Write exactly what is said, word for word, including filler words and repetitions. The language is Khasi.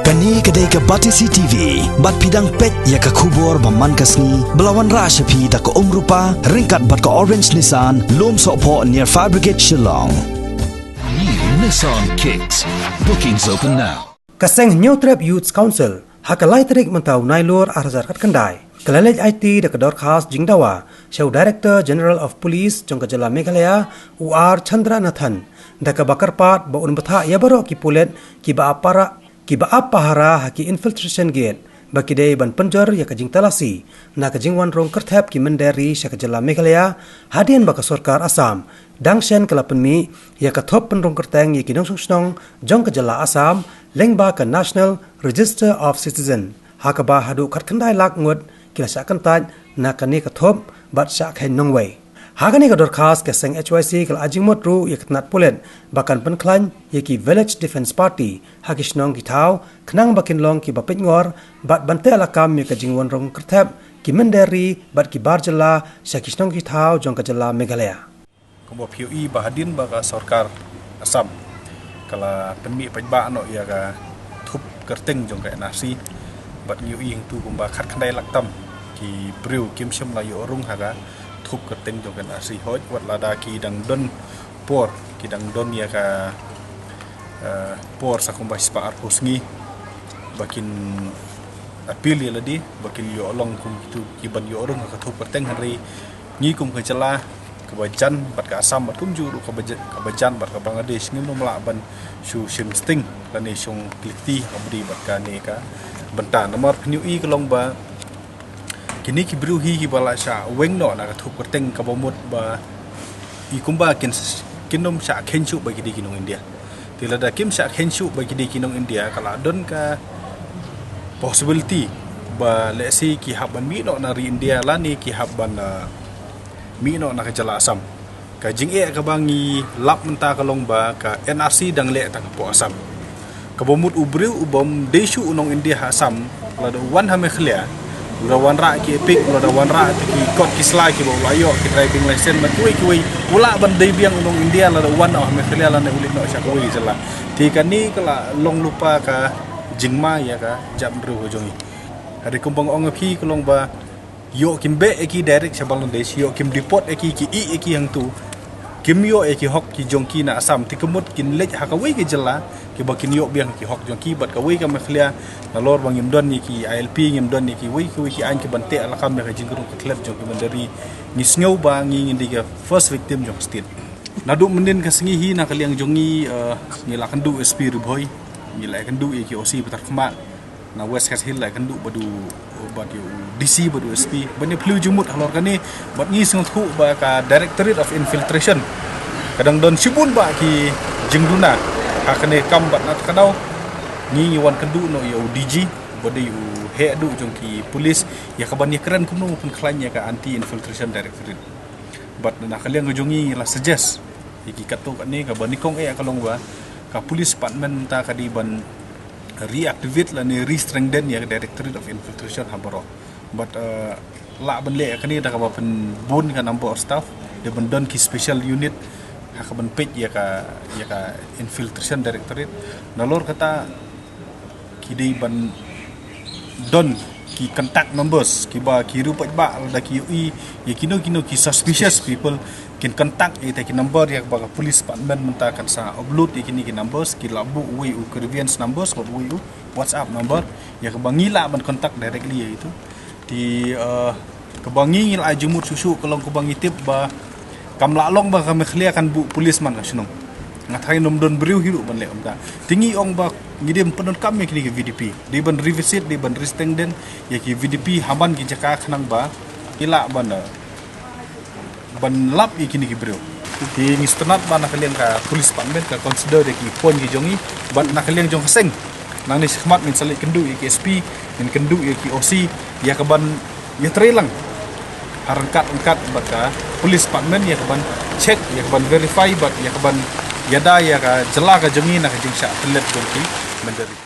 Kane ka dei ka Batesi T V, bad phi dang peit ïa ka khubor ba man ka sngi, ba la wanrah sha phi da ka Umrupa, ryngkat bad ka Orange Nissan, Lumsohphoh near Fire Brigade Shillong. New Nissan Kicks. Bookings open now. Ka seng Hynñiewtrep Youth Council, ha ka lai tarik mynta u Nailur ar hajar khatkhyndai, ka la leit aiti da ka dorkhas jingdawa sha u Director General of Police jong ka jylla Meghalaya, u R Chandranathan, da kaba kyrpad ba un bthah ïa baroh ki pulit kiba ap para, kiba ap pahara ha ki infiltration gate, ba ki dei ban pynjur ïa ka jingtalasi na ka jingwan rung kyrthep ki mynder ri sha ka jylla Meghalaya, hadien ba ka sorkar Assam dang shen ka la pynmih ïa ka thup pynrung kyrteng ïa ki nongshong shnong jong ka jylla Assam lyngba ka National Register of Citizen, ha kaba haduh khatkhyndai lak ngut ki la shah kyntait na kane ka thup bad shah kheiñ nongwei. Ha kane ka dorkhas ka seng H Y C ka la ai jingmut ruh ïa ka tnat pulit ba kan pynkhlaiñ ïa ki Village Defence Party ha ki shnong ki thaw, khnang ba kin long kiba peitngor bad ban teh lakam ïa ka jingwan rung kyrthep ki mynder ri bad ki bar jylla sha ki shnong ki thaw jong ka jylla Meghalaya. Kumba phi ïohi ba hadien ba ka sorkar Assam ka la pynmih paidbah noh ïa ka thup kyrteng jong ka N R C, bad ngi ïohi hangtu kumba khatkhyndai lak tam ki briew kim shym la ïoh rung ha ka thup kyrteng jong ka N R C, hooid wat lada ki dang don por, ki dang don ïa ka, eh, por sa kumba shispah arphew sngi ba kin appeal ïa lade ba kin ïoh long kum kitu ki ban ïoh rung ha ka thup kyrteng, hynrei ngi kum ka jylla kaba jan bad ka Assam bad kumjuh ruh kaba jan, kaba jan bad ka Bangladesh, ngim nym lah ban shu shim sting lane shong klik kti ha kaba ïadei bad kane ka bynta. Namar phin ïohi ka long ba kine ki briew hi kiba la shah weng noh na ka thup kyrteng, kaba mut ba i kumba kin, kin nym shah kheiñ shuh ba ki dei ki nong India. Te lada kim shah kheiñ shuh ba ki dei ki nong India, ka la don ka possibility ba lehse ki hap ban mih noh na ri India lane ki hap ban, ah, mih noh na ka jylla Assam. Ka jingeh kaba ngi lap mynta ka long ba ka N R C dang leh tang hapoh Assam. Kaba mut u briew u bym dei shuh u nong India ha Assam, lada u wan ha Meghalaya, u la wanrah ki EPIC, u la wanrah ki kot ki sla kiba u la ïoh, ki driving license bad kiwei kiwei, u lah ban dei biang u nong India lada u wan noh ha Meghalaya lane u leit noh sha kawei ka jylla. Te kane ka la long lypa ka jingma ïa ka jaitbynriew ka jong ngi. Hynrei kumba nga ong ïa phi ka long ba ïoh kim beh ïa ki direct sha Bangladesh, ïoh kim deport ïa ki, ki ïeh ïa ki hangtu. Kim ïoh ïa ki hok ki jong ki na Assam, te ka mut kin leit ha kawei ka jylla kiba kin ïoh biang ki hok jong ki bad kawei ka Meghalaya. Nalor ba ngim don ïa ki I L P, ngim don ïa kiwei kiwei ki aiñ kiban teh lakam ïa ka jingrung ka thylliej jong ki mynder ri, ngi sngew ba ngi ngin dei ka first victim jong ka state. Naduh mynnin ka sngi hi na ka liang jong ngi, eh, ngi la kynduh S P Ri Bhoi, ngi la kynduh ïa ki O C Pathar Khmah, na West Khasi Hills la kynduh bad u, bad u D C bad u S P ban ïa phylliew jingmut halor kane, bad ngi sngewthuh ba ka Directorate of Infiltration ka dang don shibun bah ki jingduna ha kane ka kam, bad na kata ka daw ngi ngi wan kynduh noh ïa u D G ba dei u heh duh jong ki police ïa kaban ïakren kumno ban pynkhlaiñ ïa ka Anti Infiltration Directorate. Bad na ka liang ka jong ngi ngi la suggest ïa ki katto katne, kaba nyngkong eh ka long ba ka police department mynta ka dei ban reactivate lane re-strengthen ïa ka Directorate of Infiltration ha baroh. Bad, eh, lah ban leh ïa kane da kaba pynbun ka number of staff, da ban don ki special unit ha kaban peit ïa ka, ïa ka Infiltration Directorate. Nalor kata ki dei ban don ki contact numbers, kiba ki riew paidbah lada ki ïohi ïa kino kino ki suspicious people, kin contact ïa kita ki number ïa kaba ka police department mynta kan sa upload ïa kine ki numbers, ki la buh uwei u grievance numbers bad uwei u WhatsApp number ïa kaba ngi lah ban contact directly ïa itu. Te, eh, kaba ngi ngi la ai jingmut shuh shuh ka long kaba ngi tip ba kam lah long ba ka Meghalaya kan buh police man ka shnong. Nga tharai ym don briew hi ruh ban leh kumta. Te ngi ong ba ngi dei ban pyndonkam ïa kine ki V D P, dei ban revisit, dei ban re-strengthen ïa ki V D P ha man ki jaka khnang ba ki lah ban, eh, ban lap ïa kine ki briew. Te ngi sngewtynnat ba na ka liang ka police department ka consider ïa ki point ki jong ngi, bad na ka liang jong ka seng, nangne shakhmat ngin sa leit kynduh ïa ki S P, ngin kynduh ïa ki O C ïa kaban ïatrei lang ha ryngkat ryngkat bad ka police department ïa kaban check, ïa kaban verify bad ïa kaban ïada ïa ka jylla ka jong ngi na ka jingshah thylliej jong ki mynder ri.